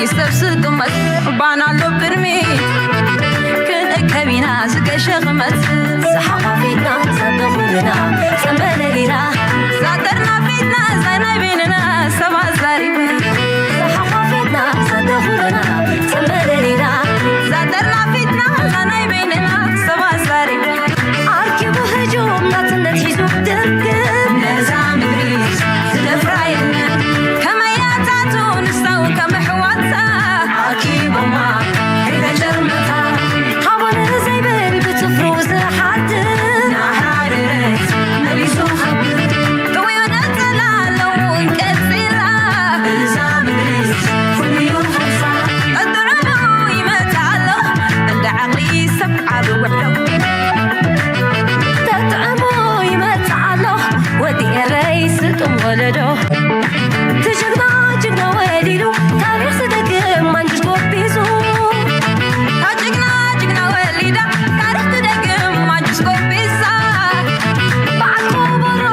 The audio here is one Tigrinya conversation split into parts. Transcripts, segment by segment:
ይሰብስብ ጥመት ባና ኣሎ ቅድሚ ክንእከብ ኢና ዝገሸ ቕመት ዝሓቋፊትና ዘተኹልና ጸንበለሊና ዛጠርና ፊትና ዛናይ በይንና ሰብ ኣዛሪቡ ዝሓቋፊትና ዘተኹልና ጸንበለሊና ዛጠርና ፊትና ዛናይ በይንና ሰብ ኣዛሪቡ ኣርኪቡ ህጁም ናጽነት ሒዙ ድርግም ነዛ ምድሪ ዝደፍራ የለን ከመያታቱ ንሳው ከም ኣሕዋታ ኣኪቦማ ከይተጨርመታ ሃቦነ ዘይብል ብጽፍሩ ዝሓትት ናሃደረት መሊሱ ኸብር ጥውዩ ነጸላ ኣለውን ቀጺላ እዛ ምድሪ ፍሉዩ ኸብሳ ቀጥረሉ ይመጽእ ኣሎ እንደ ዓቕሊ ሰብ ዓቢ ውዕሎ ተጥዕሞ ይመጽእ ኣሎ ወዲ ኤረይ ስጡም ወለዶ ትጅግና ጅግና ወሊዱ ታሪኽ ዝደግም ማንጅስ ጎቢዙ ታጅግና ጅግና ወሊዳ ታሪኽ ትደግም ማንጅስ ጎቢዛ በዓል ኮበሮ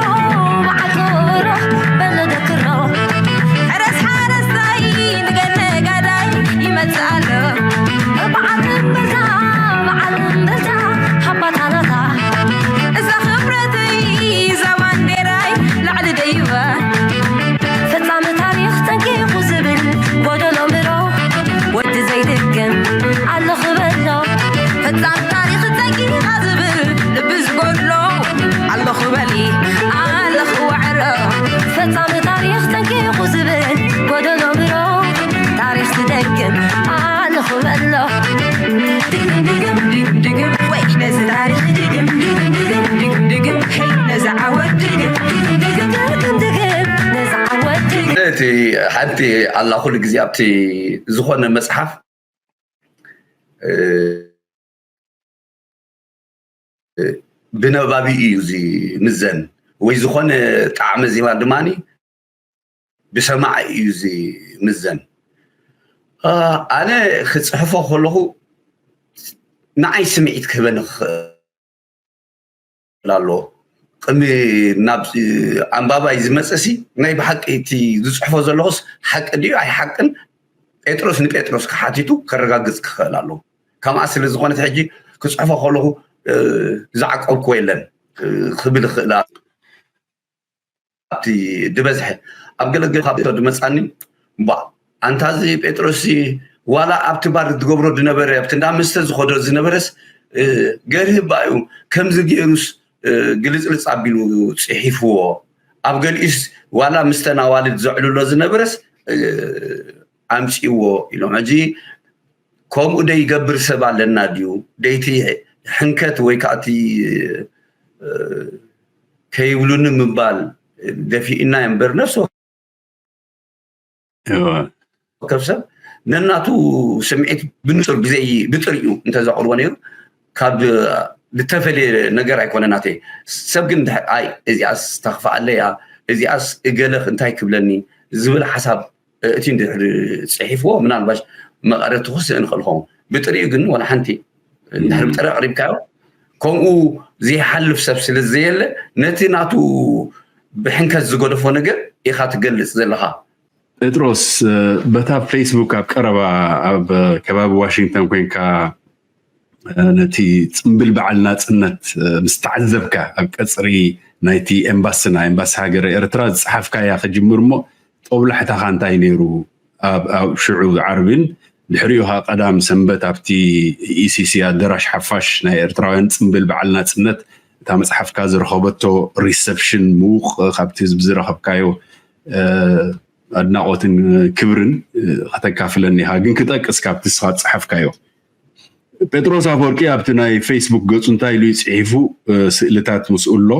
በዓል ኮበሮ በሎ ደክሮ ሕረስ ሓረስታይ ንገለ ጋዳይ ይመጽእ ኣሎ በዓል እምበዛ በዓል እምበዛ ሓባታናታ እዛ ክብረተይ እዛ ባንዴራይ ላዕሊ ደይበ ፈጻሚ ታሪኽ ጠንቂቑ ዝብል ጎደሎ ምሮ ወዲ ዘይድግም ኣለኹ በሎ ፈጻሚ ታሪኽ ጠንቂቓ ዝብል ልቢ ዝጎድሎ ኣለኹ በሊ ኣለኹ ዋዕሮ ፈጻሚ ታሪኽ ጠንቂቑ ዝብል ጎደሎ ምሮ ታሪኽ ዝደግም ኣለኹ በሎ ድግም ድግም ድግም ድግም ወይ ነዚ ታሪኽ ድግም ድግም ድግም ድግም ድግም ሄይ ነዚ ዓወት ድግም ድግም ድግም ድግም ድግም ነዚ ዓወት ድግም እቲ ሓንቲ ኣላ ኩሉ ግዜ ኣብቲ ዝኾነ መጽሓፍ እ፣ ብነባቢ እዩ ዝምዘን ወይ ዝኾነ ጣዕመ ዜማ ድማ ብሰማዒ እዩ ዝምዘን ኣነ ክፅሕፎ ከለኹ ንዓይ ስምዒት ክህበኒ ክኽእል ኣሎ ቅድሚ ናብ ኣንባባይ ዝመፅእ ሲ ናይ ብሓቂ እቲ ዝፅሕፎ ዘለኹስ ሓቂ ድዩ ኣይሓቅን ጴጥሮስ ንጴጥሮስ ክሓቲቱ ከረጋግፅ ክኽእል ኣለዎ። ከምኣ ስለ ዝኾነት ሕጂ ክፅሕፎ ከለኹ ዝዓቀብክዎ የለን ክብል ይኽእል። ኣብቲ ዝበዝሐ ኣብ ገለገለ ካብ ዝመፃኒ ባ ኣንታ እዚ ጴጥሮስ ዋላ ኣብቲ ባር ዝገብሮ ዝነበረ ኣብቲ እንዳ መስተ ዝኸዶ ዝነበረስ ገርህባ እዩ ከምዚ ገይሩስ ግልፅልፅ ኣቢሉ ፅሒፍዎ ኣብ ገሊኡስ ዋላ ምስተን ኣዋልድ ዘዕልሎ ዝነበረስ ኣምፅዎ ኢሎም ሕጂ ከምኡ ዶ ይገብር ሰብ ኣለና ድዩ ደይቲ ሕንከት ወይ ከዓ እቲ ከይብሉኒ ምባል ደፊእና እምበር ነፍሲ ወከፍ ሰብ ነናቱ ስምዒት ብንፁር ብዘይ ብጥሪኡ እንተዘቕርቦ ነይሩ ካብ ዝተፈለየ ነገር ኣይኮነ ናተይ ሰብ ግን ድሕር ኣይ እዚኣስ ተኽፍኣለያ እዚኣስ እገለ እንታይ ክብለኒ ዝብል ሓሳብ እቲ እንድሕር ፅሒፍዎ ምናልባሽ መቐረት ክስእ ንኽእል ኸውን ብጥሪኡ ግን ወላ ሓንቲ እንድሕር ብጥሪ ኣቕሪብካዮ ከምኡ ዘይሓልፍ ሰብ ስለ ዘየለ ነቲ ናቱ ብሕንከት ዝገደፎ ነገር ኢኻ ትገልፅ ዘለኻ። ጴጥሮስ በታ ፌስቡክ ኣብ ቀረባ ኣብ ከባቢ ዋሽንግተን ኮይንካ ነቲ ፅምብል በዓል ናፅነት ምስ ተዓዘብካ ኣብ ቀፅሪ ናይቲ ኤምባስና ኤምባሲ ሃገር ኤርትራ ዝፀሓፍካያ ክጅምር እሞ ጦብላሕታኻ እንታይ ነይሩ ኣብ ሽዑ ዓርብን ድሕሪኡ ከዓ ቀዳም ሰንበት ኣብቲ ኢሲሲ ኣደራሽ ሓፋሽ ናይ ኤርትራውያን ፅምብል በዓል ናፅነት እታ መፅሓፍካ ዝረኸበቶ ሪሰፕሽን ምውቕ ካብቲ ህዝቢ ዝረኸብካዮ ኣድናቖትን ክብርን ከተካፍለኒ ኢኻ ግን ክጠቅስ ካብቲ ንስኻ ዝፀሓፍካዮ ጴጥሮስ ኣፈወርቂ ኣብቲ ናይ ፌስቡክ ገፁ እንታይ ኢሉ እዩ ፅሒፉ ስእልታት ምስኡ ኣሎ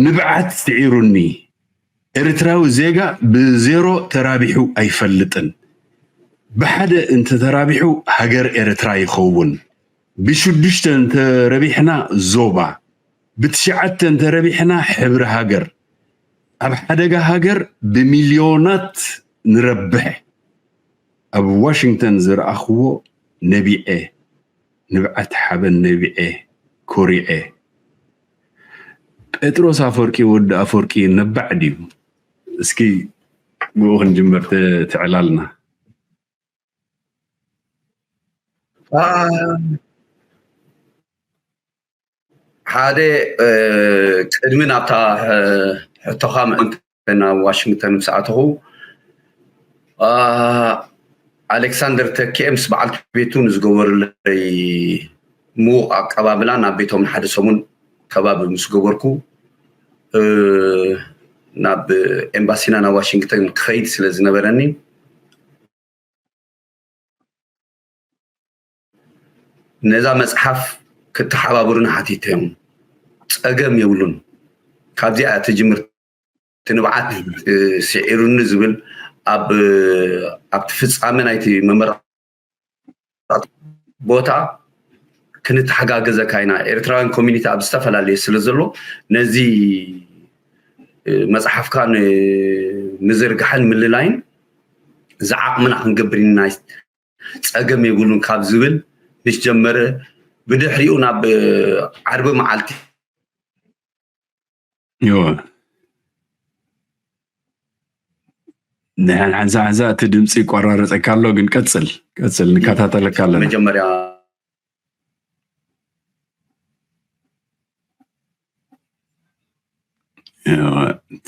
ንብዓት ስዒሩኒ ኤርትራዊ ዜጋ ብዜሮ ተራቢሑ ኣይፈልጥን ብሓደ እንተተራቢሑ ሃገር ኤርትራ ይኸውን ብሽዱሽተ እንተረቢሕና ዞባ ብትሽዓተ እንተረቢሕና ሕብሪ ሃገር ኣብ ሓደጋ ሃገር ብሚልዮናት ንረብሕ ኣብ ዋሽንግተን ዝረኣኽዎ ነቢዐ ንብዓት ሓበን ነቢዐ ኮሪዐ ጴጥሮስ ኣፈወርቂ ወዲ ኣፈወርቂ ነባዕ ድዩ እስኪ ብኡ ክንጅምር ትዕላልና ሓደ ቅድሚ ናብታ ሕቶኻ ምእንተ ናብ ዋሽንግተን ምስ ኣተኹ፣ ኣሌክሳንደር ተኪኤ ምስ በዓልቲ ቤቱ ንዝገበሩለይ ምዉቕ ኣቀባብላ ናብ ቤቶም ንሓደ ሰሙን ከባቢ ምስ ገበርኩ፣ ናብ ኤምባሲና ናብ ዋሽንግተን ክኸይድ ስለ ዝነበረኒ፣ ነዛ መጽሓፍ ክተሓባብሩና ሓቲተዮም። ጸገም የብሉን። ካብዚኣ ትጅምር ትንብዓት ስዒሩኒ ዝብል ኣብቲ ፍጻመ ናይቲ መመረቕ ቦታ ክንተሓጋገዘካ ኢና። ኤርትራውያን ኮሚኒቲ ኣብ ዝተፈላለየ ስለ ዘሎ ነዚ መጽሓፍካ ንምዝርጋሕን ምልላይን ዝዓቕምና ክንገብር ኢና። ጸገም የብሉን ካብ ዝብል ምስ ጀመረ ብድሕሪኡ ናብ ዓርቢ መዓልቲ ይወ ንሕን ሓንሳ ሓንሳ እቲ ድምፂ ይቆራረፀካ ኣሎ፣ ግን ቀፅል ቀፅል፣ ንከታተለካ ኣለና። መጀመርያ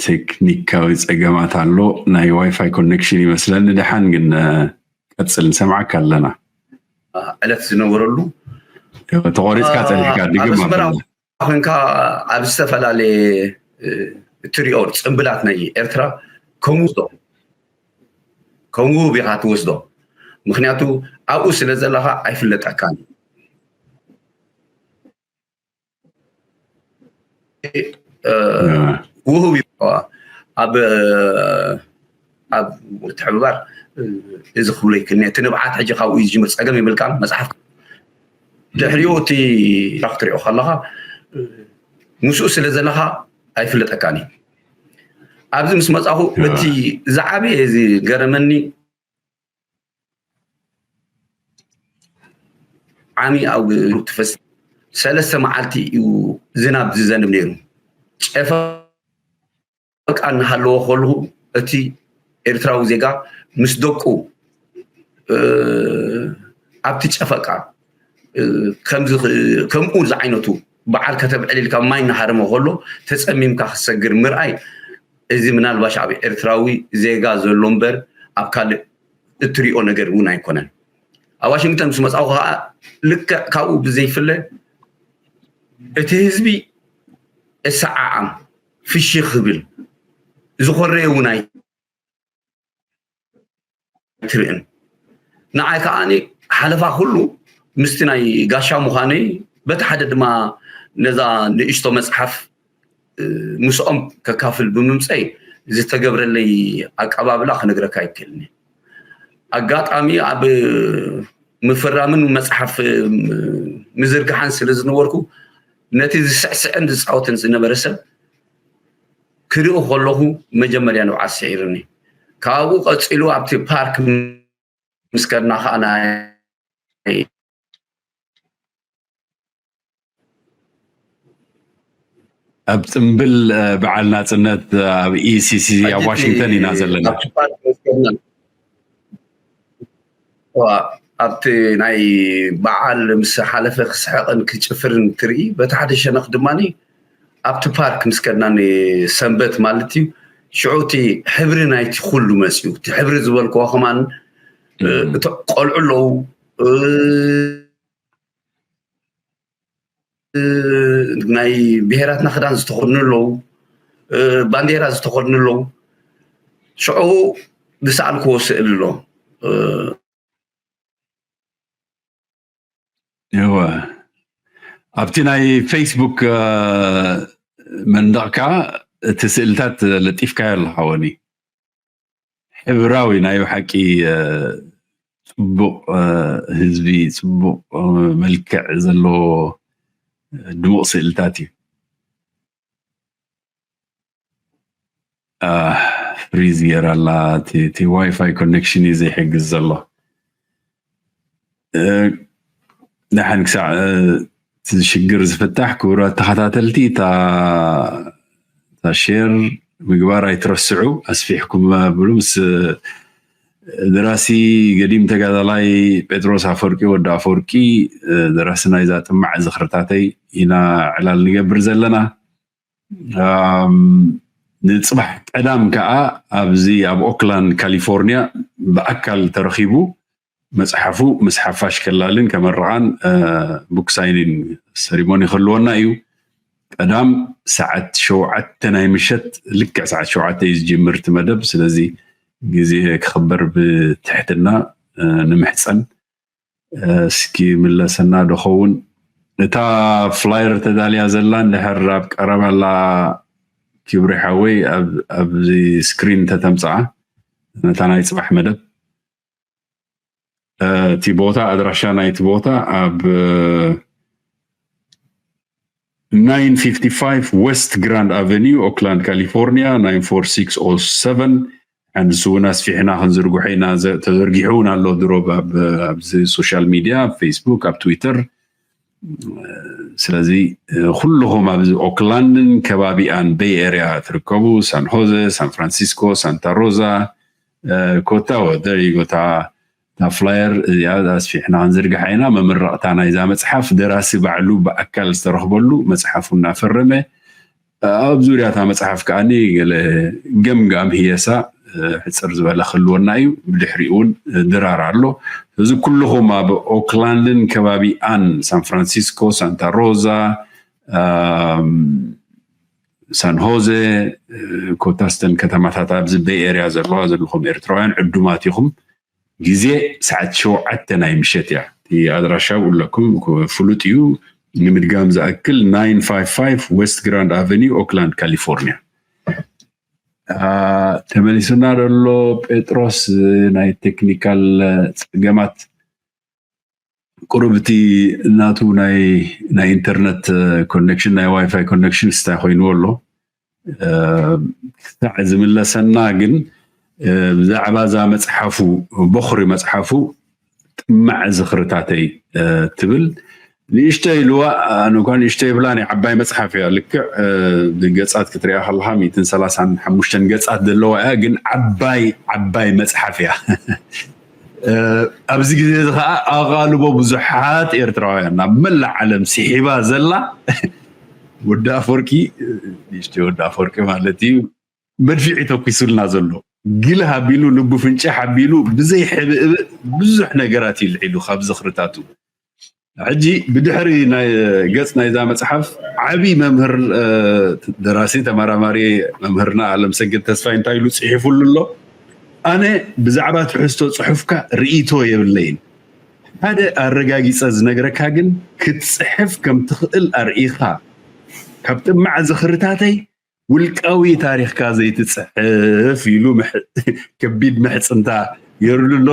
ቴክኒካዊ ፀገማት ኣሎ፣ ናይ ዋይፋይ ኮኔክሽን ይመስለኒ። ደሓን ግን ቀፅል፣ ንሰምዓካ ኣለና። ዕለት ዝነበረሉ ተቆሪፅካ ፀኒሕካ ድግም ኣበላ ኮንካ ኣብ ዝተፈላለየ እትሪኦ ፅምብላት ናይ ኤርትራ ከምኡ ዝዶ ከምኡ ቢኻ ትወስዶ። ምክንያቱ ኣብኡ ስለ ዘለኻ ኣይፍለጠካን። ውህብ እዩ ኣብ ኣብ ምትሕብባር እዚ ክብሎ ይክእል። እቲ ንብዓት ሕጂ ካብኡ እዩ ዝጅምር። ፀገም የብልካን። መፅሓፍ ድሕሪኡ እቲ ክትሪኦ ከለካ ምስኡ ስለ ዘለካ ኣይፍለጠካን እዩ። ኣብዚ ምስ መፃኹ እቲ ዝዓበየ ዝገረመኒ ዓሚ ኣብ ትፈስ ሰለስተ መዓልቲ እዩ ዝናብ ዝዘንብ ነይሩ። ጨፈቃ እናሃለዎ ከለኹ እቲ ኤርትራዊ ዜጋ ምስ ደቁ ኣብቲ ጨፈቃ ከምኡ ዝዓይነቱ በዓል ከተብዕል ኢልካ ማይ እናሃረመ ከሎ ተፀሚምካ ክትሰግር ምርኣይ፣ እዚ ምናልባሽ ኣብ ኤርትራዊ ዜጋ ዘሎ እምበር ኣብ ካልእ እትሪኦ ነገር እውን ኣይኮነን። ኣብ ዋሽንግተን ምስ መፃኹ ከዓ ልክዕ ካብኡ ብዘይፍለ እቲ ህዝቢ እሰዓዓም፣ ፍሽኽ ይብል፣ ዝኾረየ እውን ኣይትርእን። ንዓይ ከዓ ሓለፋ ኩሉ ምስቲ ናይ ጋሻ ምዃነይ፣ በቲ ሓደ ድማ ነዛ ንእሽቶ መፅሓፍ ምስኦም ከካፍል ብምምፀይ ዝተገብረለይ ኣቀባብላ ክነግረካ ኣይክእልን። ኣጋጣሚ ኣብ ምፍራምን መፅሓፍ ምዝርግሓን ስለ ዝነበርኩ ነቲ ዝስዕስዕን ዝፃወትን ዝነበረ ሰብ ክርኢ ከለኹ መጀመርያ ንብዓት ስዒሩኒ። ካብኡ ቀፂሉ ኣብቲ ፓርክ ምስ ከድና ከዓ ናይ ኣብ ፅምብል በዓል ናፅነት ኣብ ኢሲሲ ኣብ ዋሽንግተን ኢና ዘለና። ኣብቲ ናይ በዓል ምስ ሓለፈ ክስሕቕን ክጭፍርን ትርኢ፣ በቲ ሓደ ሸነኽ ድማ ኣብቲ ፓርክ ምስ ከድና ሰንበት ማለት እዩ። ሽዑ እቲ ሕብሪ ናይቲ ኩሉ መፅዩ። እቲ ሕብሪ ዝበልክዎ ከማን እቶም ቆልዑ ኣለዉ፣ ናይ ብሄራትና ክዳን ዝተኸድኑ ኣለዉ፣ ባንዴራ ዝተኸድኑ ኣለዉ። ሽዑ ዝሰኣልክዎ ስእሊ ኣሎ። እወ፣ ኣብቲ ናይ ፌስቡክ መንደቕካ እቲ ስእልታት ለጢፍካዮ ኣለኻ ወኒ። ሕብራዊ ናይ ብሓቂ ፅቡቕ ህዝቢ፣ ፅቡቕ መልክዕ ዘለዎ ድሙቕ ስእልታት እዩ። ፍሪዝ ገይራ ኣላ። እቲ ዋይፋይ ኮኔክሽን እዩ ዘይሕግዝ ዘሎ። ደሓን ክሳዕ እቲ ሽግር ዝፍታሕ፣ ክቡራት ተኸታተልቲ፣ እታ ሼር ምግባር ኣይትረስዑ። ኣስፊሕኩም ኣብሉ፣ ምስ ደራሲ ገዲም ተጋዳላይ ጴጥሮስ ኣፈወርቂ፣ ወዲ ኣፈወርቂ፣ ደራሲ ናይዛ ጥማዕ ዝኽርታተይ ኢና ዕላል ንገብር ዘለና። ንፅባሕ ቀዳም ከዓ ኣብዚ ኣብ ኦክላንድ ካሊፎርኒያ ብኣካል ተረኺቡ መፅሓፉ ምስ ሓፋሽ ከላልን ከመርቓን ቡክ ሳይኒን ሰሪሞኒ ክህልወና እዩ። ቀዳም ሰዓት ሸውዓተ ናይ ምሸት፣ ልክዕ ሰዓት ሸውዓተ እዩ ዝጅምር እቲ መደብ። ስለዚ ግዜ ክኽበር ብትሕትና ንምሕፀን። እስኪ ምለሰና ዶ ኸውን? እታ ፍላየር ተዳልያ ዘላ እንድሕር ኣብ ቀረባላ ክብሪ ሓወይ ኣብዚ ስክሪን ተተምፅኣ ነታ ናይ ፅባሕ መደብ። እቲ ቦታ፣ ኣድራሻ ናይቲ ቦታ ኣብ nine fifty-five West Grand Avenue, Oakland, California, nine four six oh seven። ንሱ እውን ኣስፊሕና ክንዝርግሖ ኢና። ተዘርጊሑ እውን ኣሎ ድሮ ኣብዚ ሶሻል ሚድያ፣ ኣብ ፌስቡክ፣ ኣብ ትዊተር። ስለዚ ኩልኹም ኣብዚ ኦክላንድን ከባቢኣን፣ ቤይ ኤርያ ትርከቡ፣ ሳን ሆዘ፣ ሳን ፍራንሲስኮ፣ ሳንታ ሮዛ፣ ኮታ ወደሪጎታ እታ ፍላየር እዚኣ ኣስፊሕና ክንዝርግሓ ኢና። መመረቕታ ናይዛ መፅሓፍ ደራሲ ባዕሉ ብኣካል ዝተረኽበሉ፣ መፅሓፉ እናፈረመ ኣብ ዙርያ እታ መፅሓፍ ከዓኒ ገለ ገምጋም ህየሳ ሕፅር ዝበለ ክህልወና እዩ። ብድሕሪኡ እውን ድራር ኣሎ። እዚ ኩልኹም ኣብ ኦክላንድን ከባቢኣን፣ ሳን ፍራንሲስኮ፣ ሳንታ ሮዛ፣ ሳን ሆዘ፣ ኮታስተን ከተማታት ኣብዚ ቤይ ኤርያ ዘለዋ ዘለኹም ኤርትራውያን ዕዱማት ኢኹም። ግዜ ሰዓት ሸውዓተ ናይ ምሸት እያ። እቲ ኣድራሻ ብኡለኩም ፍሉጥ እዩ። ንምድጋም ዝኣክል nine five five West Grand Avenue, Oakland, California። ተመሊሱና ደሎ ጴጥሮስ ናይ ቴክኒካል ፀገማት ቁሩብ እቲ ናቱ ናይ ናይ ኢንተርነት ኮኔክሽን፣ ናይ ዋይፋይ ኮኔክሽን ስታይ ኮይንዎ ኣሎ። ክሳዕ ዝምለሰና ግን ብዛዕባ እዛ መፅሓፉ፣ በኹሪ መፅሓፉ ጥማዕ ዝኽርታተይ ትብል ንእሽተይ ኢልዋ። ኣነ እኳ ንእሽተይ ይብላ፣ ናይ ዓባይ መፅሓፍ እያ። ልክዕ ብገፃት ክትሪኣ ከለካ ሚእትን ሰላሳን ሓሙሽተን ገፃት ዘለዋ እያ፣ ግን ዓባይ ዓባይ መፅሓፍ እያ። ኣብዚ ግዜ እዚ ከዓ ኣቓልቦ ብዙሓት ኤርትራውያን ናብ መላእ ዓለም ስሒባ ዘላ ወዲ ኣፈወርቂ፣ ንእሽተይ ወዲ ኣፈወርቂ ማለት እዩ፣ መድፍዒ ተኩሱልና ዘሎ። ግልህ ኣቢሉ፣ ልቡ ፍንጭሕ ኣቢሉ፣ ብዘይ ሕብእብእ ብዙሕ ነገራት እዩ ልዒሉ ካብ ዝኽርታቱ። ሕጂ ብድሕሪ ናይ ገጽ ናይዛ መጽሓፍ ዓቢ መምህር፣ ደራሲ፣ ተመራማሪ መምህርና ኣለምሰገድ ተስፋይ እንታይ ኢሉ ጽሒፉሉ ኣሎ? ኣነ ብዛዕባ ትሕዝቶ ጽሑፍካ ርእይቶ የብለይን። ሓደ ኣረጋጊጸ ዝነግረካ ግን፣ ክትጽሕፍ ከም ትኽእል ኣርኢኻ፣ ካብ ጥማዕ ዝኽርታተይ ውልቃዊ ታሪኽካ ዘይትጽሕፍ ኢሉ ከቢድ ምሕጽንታ ገይሩሉ ኣሎ።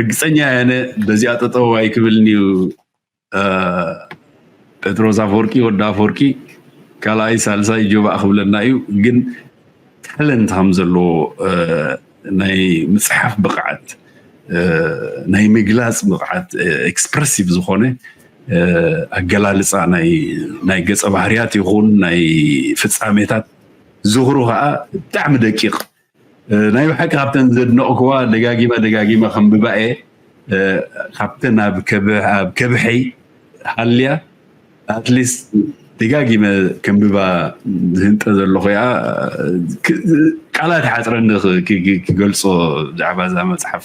ርግጸኛ እየ ኣነ በዚኣ ጠጠው ኣይክብልን እዩ። ጴጥሮስ ኣፈወርቂ፣ ወዲ ኣፈወርቂ፣ ካልኣይ ሳልሳይ ጆባእ ክብለና እዩ። ግን ታለንት ከም ዘለዎ፣ ናይ ምፅሓፍ ብቕዓት፣ ናይ ምግላፅ ብቕዓት፣ ኤክስፕረሲቭ ዝኾነ ኣገላልፃ ናይ ገፀ ባህርያት ይኹን ናይ ፍፃሜታት ዝኽሩ ከዓ ብጣዕሚ ደቂቕ። ናይ ብሓቂ ካብተን ዘድነቕክዋ፣ ደጋጊመ ደጋጊመ ከንብባ እየ። ካብተን ኣብ ከብሐይ ሃልያ ኣትሊስት ደጋጊመ ከንብባ ዝህንጠ ዘለኹ እያ። ቃላት ሓፅረኒ ክገልፆ ብዛዕባ እዛ መፅሓፍ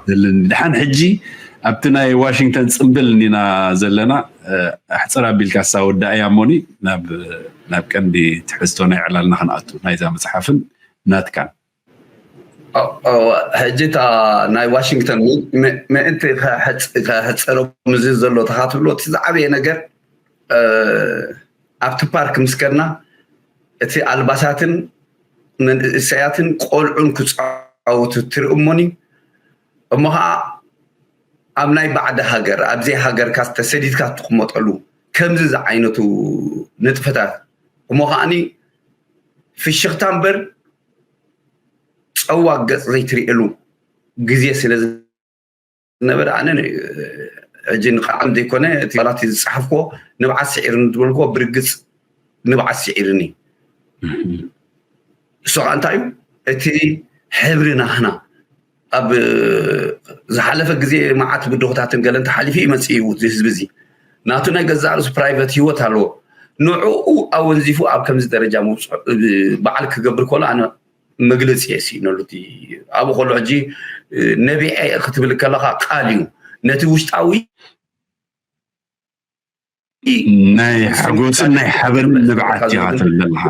ዘለኒ። ድሓን ሕጂ ኣብቲ ናይ ዋሽንግተን ፅምብል እኒና ዘለና፣ ኣሕፅር ኣቢልካ ሳወዳእ እያ እሞኒ ናብ ቀንዲ ትሕዝቶ ናይ ዕላልና ክንኣቱ ናይዛ መፅሓፍን ናትካን። ሕጂ እታ ናይ ዋሽንግተን ምእንቲ ከሕፅሮ ምዚ ዘሎ ተካትብሎ እቲ ዝዓበየ ነገር ኣብቲ ፓርክ ምስ ከድና እቲ ኣልባሳትን መንእሰያትን ቆልዑን ክፃወቱ ትርኢ እሞኒ እሞ ከዓ ኣብ ናይ ባዕዲ ሃገር ኣብዘይ ሃገርካ ተሰዲድካ ትቕመጠሉ ከምዚ ዝዓይነቱ ንጥፈታት እሞ ከዓኒ ፍሽኽታ እምበር ፀዋግ ገፅ ዘይትርእየሉ ግዜ ስለ ዝነበረ ኣነ ሕጂ ንቃዕም ዘይኮነ እቲ ቃላት ዝፀሓፍኮ ንብዓት ስዒርኒ ዝበልኮ ብርግፅ ንብዓት ስዒርኒ። እሱ ከዓ እንታይ እዩ እቲ ሕብሪ ናህና ኣብ ዝሓለፈ ግዜ መዓት ብድሆታትን ገለን ተሓሊፉ ይመጽእ እዩ እዚ ህዝቢ እዚ። ናቱ ናይ ገዛእ ርእሱ ፕራይቨት ህይወት ኣለዎ። ንዕኡ ኣወንዚፉ ኣብ ከምዚ ደረጃ ምብጽሑ በዓል ክገብር ከሎ ኣነ መግለጺ እየ ስኢነሉ። እቲ ኣብኡ ከሎ ሕጂ ነቢዐ ክትብል ከለኻ ቃል እዩ። ነቲ ውሽጣዊ ናይ ሓጎስን ናይ ሓበንን ንብዓት ኢኻ ትብል ዘለኻ።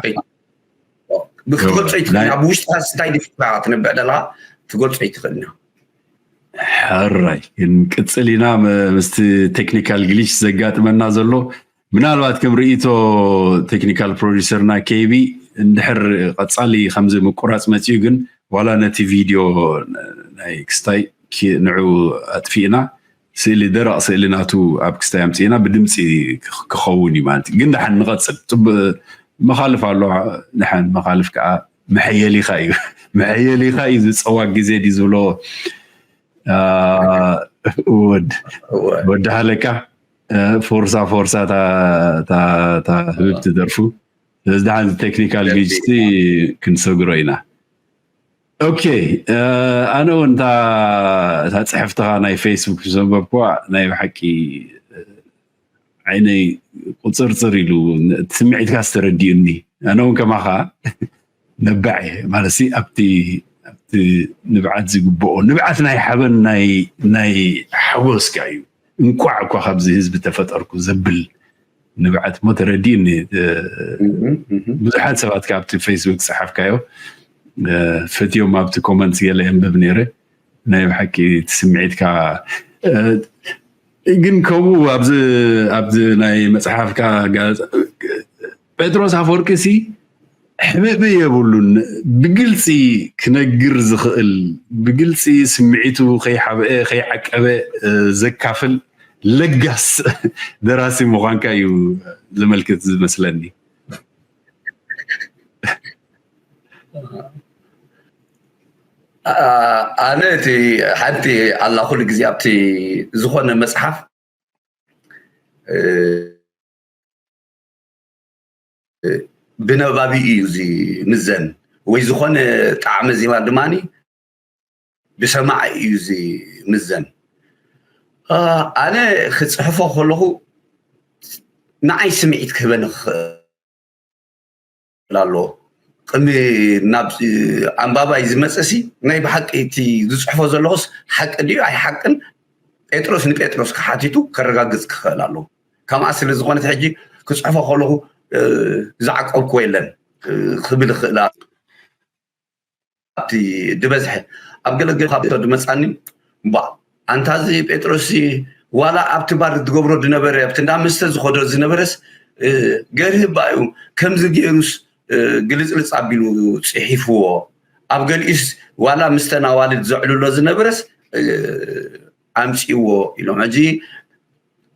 ክትገልጾ ይትኽእል ናብ ውሽጥካ ስታይ ዲፍካ ትነብዕ ዘለኻ ክትገልጾ ይትኽእል ኢና። ሕራይ ክንቅጽል ኢና ምስቲ ቴክኒካል ግሊች ዘጋጥመና ዘሎ። ምናልባት ከም ርእይቶ ቴክኒካል ፕሮዲሰርና ኬቢ እንድሕር ቀጻሊ ከምዚ ምቁራጽ መጺኡ ግን ዋላ ነቲ ቪድዮ ናይ ክስታይ ንዑ ኣጥፊእና ስእሊ ደረቕ ስእሊ ናቱ ኣብ ክስታይ ኣምፅእና ብድምፂ ክኸውን እዩ ማለት ግን ደሓን ንቐፅል ፅቡቅ መኻልፍ ኣሎ ደሓን መኻልፍ ከዓ መሐየሊኻ እዩ መሐየሊኻ እዩ ዝፀዋግ ግዜ ድዩ ዝብሎ ወድ ወዲ ሃለቃ ፎርሳ ፎርሳ ህብብ ትደርፉ ስለዚ ደሓን ቴክኒካል ግጅቲ ክንሰግሮ ኢና ኦኬ ኣነ እውን እታ ፅሕፍትኻ ናይ ፌስቡክ ዘንበብኩዋ ናይ ብሓቂ ዓይነይ ቁፅርፅር ኢሉ ስምዒትካ ዝተረዲኡኒ ኣነ እውን ከማኻ ነባዕ ማለት ኣብቲ ኣብቲ ንብዓት ዝግብኦ ንብዓት ናይ ሓበን ናይ ናይ ሓጎስካ እዩ እንኳዕ እኳ ካብዚ ህዝቢ ተፈጠርኩ ዘብል ንብዓት እሞ ተረዲኡኒ ብዙሓት ሰባት ካብቲ ፌስቡክ ዝፀሓፍካዮ ፈትዮም ኣብቲ ኮመንት ገለ የንብብ ነይረ ናይ ብሓቂ እቲ ስምዒትካ ግን ከምኡ ኣብዚ ኣብዚ ናይ መፅሓፍካ ጴጥሮስ ኣፈወርቂ ሲ ሕብእብእ የብሉን ብግልፂ ክነግር ዝኽእል ብግልፂ ስምዒቱ ከይሓብአ ከይዓቀበ ዘካፍል ለጋስ ደራሲ ምዃንካ እዩ ዘመልክት ዝመስለኒ ኣነ እቲ ሓንቲ ኣላ ኩሉ ግዜ ኣብቲ ዝኾነ መፅሓፍ ብነባቢ እዩ ዝምዘን ወይ ዝኾነ ጣዕመ ዜማ ድማ ብሰማዒ እዩ ዝምዘን ኣነ ክፅሕፎ ከለኹ ንዓይ ስምዒት ክህበኒ ክኽእል ኣሎ ቅድሚ ናብ ኣንባባይ ዝመፀሲ ናይ ብሓቂ እቲ ዝፅሕፎ ዘለኹስ ሓቂ ድዩ ኣይሓቅን ጴጥሮስ ንጴጥሮስ ክሓቲቱ ከረጋግፅ ክኽእል ኣለዎ። ከምኣ ስለ ዝኾነት ሕጂ ክፅሕፎ ከለኹ ዝዓቀብክዎ የለን ክብል ይኽእል ኣብቲ ዝበዝሐ ኣብ ገለገለ ካብቶ ዝመፃኒ ባ ኣንታ እዚ ጴጥሮስ ዋላ ኣብቲ ባር ዝገብሮ ዝነበረ ኣብቲ እንዳ መስተ ዝኸዶ ዝነበረስ ገርህባ እዩ ከምዚ ገይሩስ ግልፅልፅ ኣቢሉ ፅሒፍዎ ኣብ ገሊኡስ ዋላ ምስተን ኣዋልድ ዘዕልሎ ዝነበረስ ኣምፅእዎ ኢሎም ሕጂ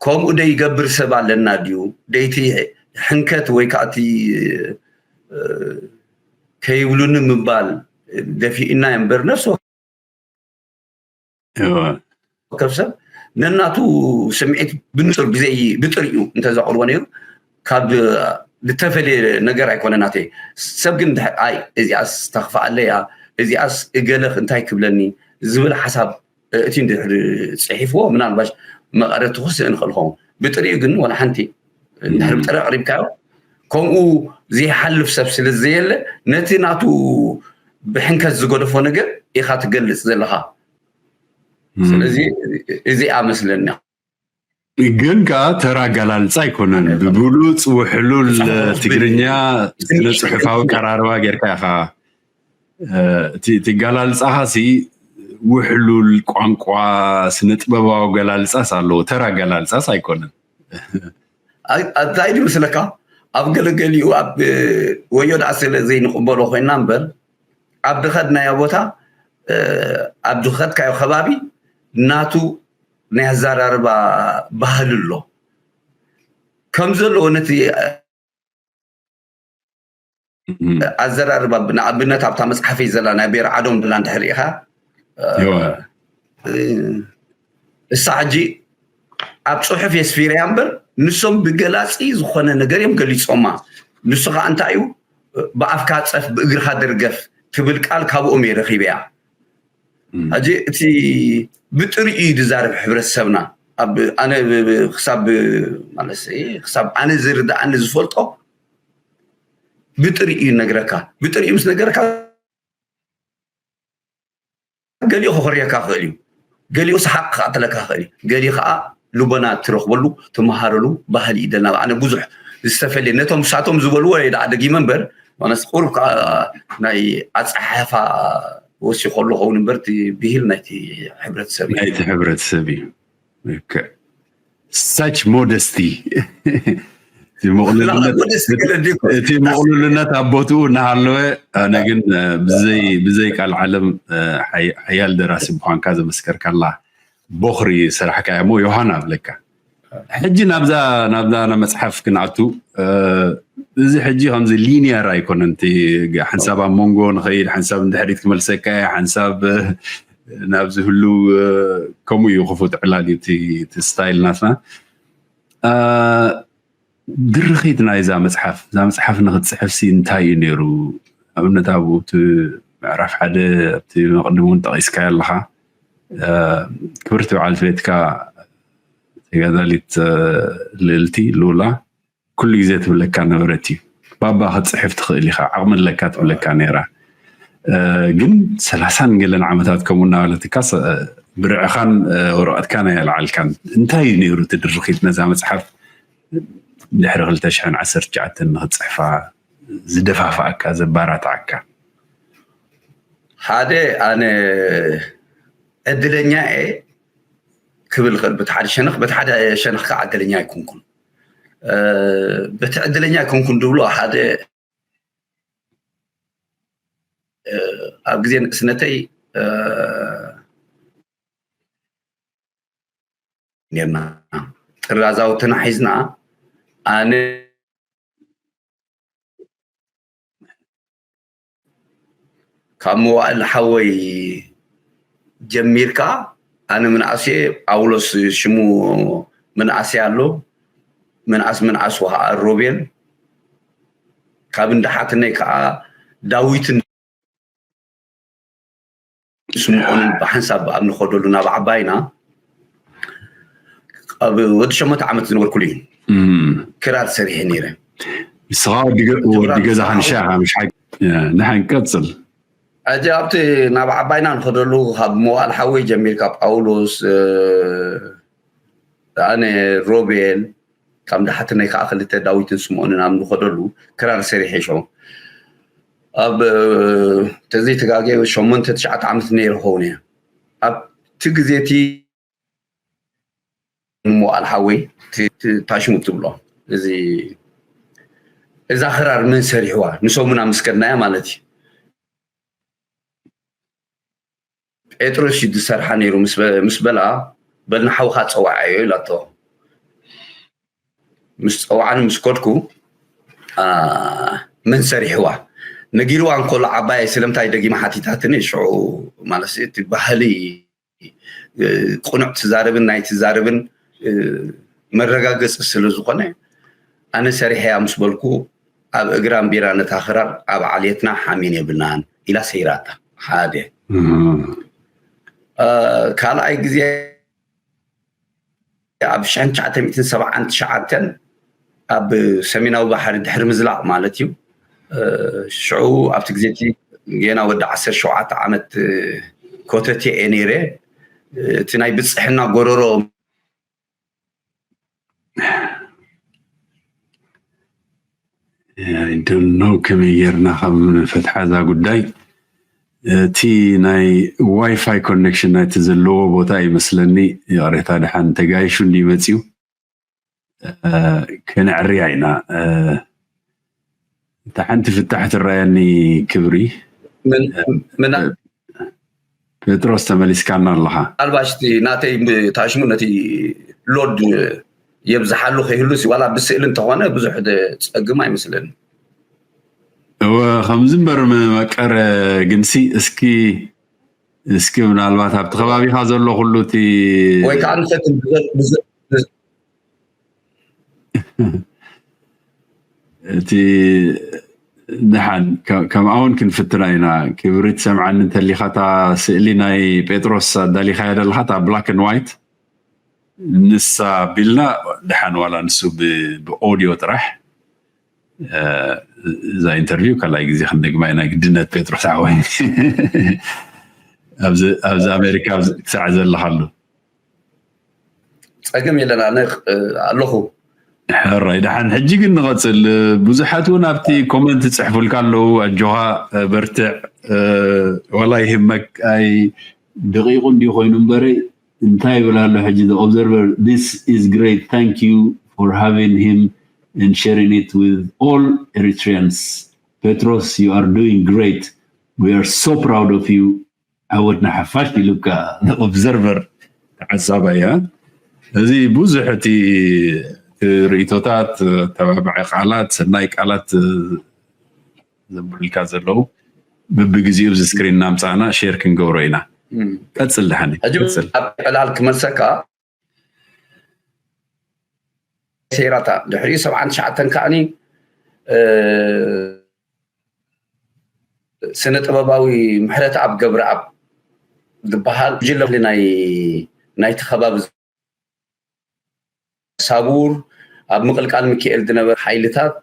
ከምኡ ደይገብር ሰብ ኣለና ድዩ ደይቲ ሕንከት ወይ ከዓ እቲ ከይብሉኒ ምባል ደፊእና እምበር ነፍሲ ወከፍ ሰብ ነናቱ ስምዒት ብንፁር ብዘይ ብጥሪኡ እንተዘቕርቦ ነይሩ ካብ ዝተፈለየ ነገር ኣይኮነ ናተይ ሰብ ግን ኣይ እዚኣስ ተኽፍኣለያ እዚኣስ እገለኽ እንታይ ክብለኒ ዝብል ሓሳብ እቲ እንድሕር ፅሒፍዎ ምናልባሽ መቐረቲ ክስእ ንኽእል ኸውን ብጥሪኡ ግን ወላ ሓንቲ እንድሕር ብጥረ ኣቕሪብካዮ ከምኡ ዘይሓልፍ ሰብ ስለ ዘየለ ነቲ ናቱ ብሕንከት ዝገደፎ ነገር ኢኻ ትገልፅ ዘለኻ ስለዚ እዚኣ መስለኒ ግን ከዓ ተራ ኣገላልፃ ኣይኮነን ብብሉፅ ውሕሉል ትግርኛ ስነ ፅሑፋዊ ቀራርባ ጌርካ ኢኻ እቲ ኣገላልፃኻ ሲ ውሕሉል ቋንቋ ስነ ጥበባዊ ኣገላልፃስ ኣለዎ ተራ ኣገላልፃስ ኣይኮነን እንታይ ድዩ ምስለካ ኣብ ገለገሊኡ ኣብ ወዮ ደኣ ስለ ዘይንቕበሎ ኮይና እምበር ኣብ ድኸድናዮ ቦታ ኣብ ድኸድካዮ ከባቢ ናቱ ናይ ኣዘራርባ ባህሊ ኣሎ ከም ዘለዎ ነቲ ኣዘራርባ ንኣብነት ኣብታ መፅሓፈይ ዘላ ናይ ቤር ዓዶም ድላ እንድሕር ኢኻ እሳ ሕጂ ኣብ ፅሑፍ የስፊርያ እምበር ንሶም ብገላፂ ዝኾነ ነገር እዮም ገሊፆማ ንሱ ከዓ እንታይ እዩ ብኣፍካ ፀፍ ብእግርካ ደርገፍ ትብል ቃል ካብኦም እየ ረኺበያ ሕጂ እቲ ብጥሪኡ እዩ ዝዛረብ ሕብረተሰብና። ኣብ ኣነ ክሳብ ማለት ክሳብ ኣነ ዝርዳኣኒ ዝፈልጦ ብጥሪኡ እዩ ነግረካ። ብጥሪኡ ምስ ነገረካ ገሊኡ ክኾርየካ ክእል እዩ፣ ገሊኡ ሰሓቕ ክኣትለካ ክእል እዩ፣ ገሊኡ ከዓ ልቦና ትረኽበሉ ትመሃረሉ ባህሊ እዩ ደልና። ኣነ ብዙሕ ዝተፈለየ ነቶም ሳቶም ዝበልዎ እየ ደኣ ደጊመ እምበር፣ ማለት ቁሩብ ከዓ ናይ ኣፀሓሕፋ ወሲኸሉ ኸውን እምበር እቲ ብሂል ናይቲ ሕብረተሰብ እዩ። ናይቲ ሕብረተሰብ እዩ። Such modesty እቲ ምቕሉልነት ኣብ ቦትኡ እናሃለወ ኣነ ግን ብዘይ ቃል ዓለም ሓያል ደራሲ ምዃንካ ዘመስከርካላ ቦኽሪ ስራሕካ እሞ ዮሃና ኣብለካ። ሕጂ ናብዛ ናብዛ መፅሓፍ ክንኣቱ። እዚ ሕጂ ከምዚ ሊኒየር ኣይኮነን። ሓንሳብ ኣብ መንጎ ንኸይድ፣ ሓንሳብ ንድሕሪት ክመልሰካ፣ ሓንሳብ ናብዚ ህሉ ከምኡ እዩ ክፉት ዕላል እዩ እቲ ስታይል ናትና። ድርኺት ናይዛ መፅሓፍ፣ እዛ መፅሓፍ ንክትፅሕፍሲ እንታይ እዩ ነይሩ? ኣብነት ኣብኡ እቲ ምዕራፍ ሓደ ኣብቲ መቕድም እውን ጠቒስካዮ ኣለኻ። ክብርቲ በዓልቲ ቤትካ ተጋዳሊት ልእልቲ ሉላ ኩሉ ግዜ ትብለካ ነበረት እዩ። ባባ ክትፅሕፍ ትኽእል ኢኻ፣ ዓቕሚ ኣለካ ትብለካ ነይራ። ግን ሰላሳን ገለን ዓመታት ከምኡ እናበለትካ ብርዕኻን ወረቐትካን ኣየልዓልካን። እንታይ እዩ ነይሩ እቲ ድርኺት ነዛ መፅሓፍ ድሕሪ ክልተ ሽሕን ዓሰርተ ትሽዓተን ንክትፅሕፋ ዝደፋፍኣካ ዘባራትዓካ? ሓደ ኣነ ዕድለኛ እየ ክብል ክእል፣ በቲ ሓደ ሸነኽ፣ በቲ ሓደ ሸነኽ ከዓ ዕድለኛ ኣይኮንኩን። በቲ ዕድለኛ ኣይኮንኩን ዝብሎ ሓደ ኣብ ግዜ ንእስነተይ ነርና ጥራዛውትና ሒዝና ኣነ ካብ መዋእል ሓወይ ጀሚርካ ኣነ ምንኣስየ ጳውሎስ ሽሙ ምንኣስየ ኣሎ ምንኣስ ምንኣስ ወሃ ሮቤል ካብ እንዳሓትነይ ከዓ ዳዊትን ስምዖንን ብሓንሳብ ኣብ ንኸደሉ ናብ ዓባይና ኣብ ወዲ ሸሞንተ ዓመት ዝነበርኩሉ እዩ ክራር ሰሪሐ ነይረ። ንስኻ ወዲ ገዛ ሓንሻ ሓምሽ ሓቂ ንሓን ቀጽል። ሕጂ ኣብቲ ናብ ዓባይና ንኸደሉ ካብ መዋእል ሓወይ ጀሚርካ ጳውሎስ ኣነ ሮቤል ካብ ዳሓትነይ ከዓ ክልተ ዳዊትን ስምኦንን ኣብ ንኸደሉ ክራር ሰሪሐ ሸው ኣብ ተዘይተጋገ ሸሞንተ ትሽዓተ ዓመት ነይረ ኸውን እየ ኣብቲ ግዜ እቲ ንመዋእል ሓወይ ታሽሙ ትብሎ እዚ እዛ ክራር መን ሰሪሕዋ ንሰሙና ምስ ከድናያ ማለት እዩ ጴጥሮስ እዩ ዝሰርሓ ነይሩ ምስ በላ በልና ሓውካ ፀዋዓዮ ኢላቶ ምስ ፀዋዓኒ ምስ ኮድኩ መን ሰሪሕዋ ነጊርዋ እንከሎ ዓባየ ስለምንታይ ደጊማ ሓቲታትኒ ሽዑ ማለት እቲ ባህሊ ቁኑዕ ትዛረብን ናይ ትዛረብን መረጋገፂ ስለ ዝኾነ ኣነ ሰሪሐያ ምስ በልኩ ኣብ እግራ ኣንቢራ ነታ ክራር ኣብ ዓልየትና ሓሚን የብልናን ኢላ ሰይራታ ሓደ ካልኣይ ግዜ ኣብ ሽሕን ትሽዓተ ሚእትን ሰብዓን ትሽዓተን ኣብ ሰሜናዊ ባሕሪ ድሕሪ ምዝላቕ ማለት እዩ ሽዑ ኣብቲ ግዜ እቲ ጌና ወዲ ዓሰርተ ሸውዓተ ዓመት ኮተቴ እየ ነይረ እቲ ናይ ብፅሕና ጎረሮ ኣይደኖ ከመይ ጌርና ከም ንፈትሓ እዛ ጉዳይ እቲ ናይ ዋይፋይ ኮኔክሽን ናይቲ ዘለዎ ቦታ ይመስለኒ ይቕሬታ ድሓን ተጋይሹ እንዲ መፅዩ ከነዕርያ ኢና እታ ሓንቲ ፍታሕ ትረኣየኒ ክብሪ ጴጥሮስ ተመሊስካና ኣለኻ። ምናልባሽ እቲ ናተይ ታሽሙ ነቲ ሎድ የብዝሓሉ ከይህሉ ዋላ ብስእሊ እንተኾነ ብዙሕ ፀግም ኣይመስለኒ። እወ ከምዚ እምበር መቀረ ግንሲ እስኪ እስኪ ምናልባት ኣብቲ ከባቢኻ ዘሎ ኩሉ እቲ ወይ ከዓ ንፈትን እቲ ደሓን ከምኣ እውን ክንፍትና ኢና። ክብሪ ትሰምዓኒ እንተሊኻ እታ ስእሊ ናይ ጴጥሮስ ኣዳሊኻያ ዘለኻ እታ black and white ንሳ ቢልና ደሓን ዋላ ንሱ ብኦዲዮ ጥራሕ እዛ ኢንተርቪው ካልኣይ ግዜ ክንደግማ ኢና ግድነት ጴጥሮስ ሓወይ። ኣብዚ ኣሜሪካ ክሳዕ ዘለኻሉ ፀገም የለን ኣነ ኣለኹ። ሕራይ ደሓን ሕጂ ግን ንቐፅል። ብዙሓት እውን ኣብቲ ኮመንት ይፅሕፉልካ ኣለዉ። ኣጆኻ በርትዕ። ዋላ ይህመክ ኣይ ደቂቁ እንዲዩ ኮይኑ እምበረ እንታይ ይብል ኣሎ ሕጂ the observer this is great thank you for having him and sharing it with all Eritreans. Petros you are doing great, we are so proud of you. ዓወትና ሓፋሽ ኢሉካ observer ተዓዛባይ እያ። እዚ ብዙሕ እቲ ርእቶታት ተባባዒ ቃላት ሰናይ ቃላት ዘንብሩልካ ዘለዉ በብግዜኡ እዚ ስክሪን እናምፃእና ሼር ክንገብሮ ኢና። ቀፅል ደሓን ሕጂ ዕላል ክመልሰካ ሴራታ ድሕሪኡ ሰብዓን ትሽዓተን ከዓኒ ስነ ጥበባዊ ምሕረት ኣብ ገብረኣብ ዝበሃል ጉጅለ ናይቲ ከባቢ ሳቡር ኣብ ምቕልቃል ሚካኤል ዝነበረ ሓይልታት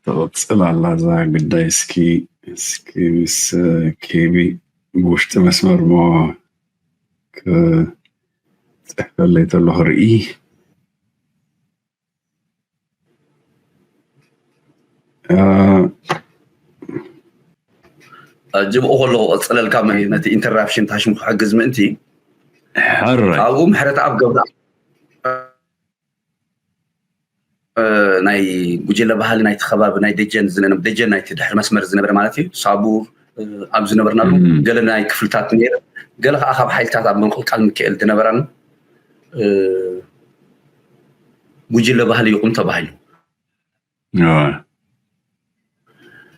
ትቕፅል ኣላ እዛ ጉዳይ። እስኪ እስኪ ምስ ኬቢ ብውሽጢ መስመር ሞ ክፅሕፈለይ ተሎ ክርኢ። ጅምኡ ከለኹ ቀፅለልካ ነቲ ኢንተራፕሽን ታሽሙ ክሕግዝ ምእንቲ ሕራይ ኣብኡ ምሕረት ኣብ ገብራ ናይ ጉጅለ ባህሊ ናይቲ ከባቢ ናይ ደጀን ዝነበረ ደጀን ናይቲ ድሕሪ መስመር ዝነበረ ማለት እዩ ሳቡር ኣብ ዝነበርናሉ ገለ ናይ ክፍልታት ነይረ ገለ ከዓ ካብ ሓይልታት ኣብ ምንቅልቃል ምክኤል ዝነበራን ጉጅለ ባህሊ ይቁም ተባሂሉ።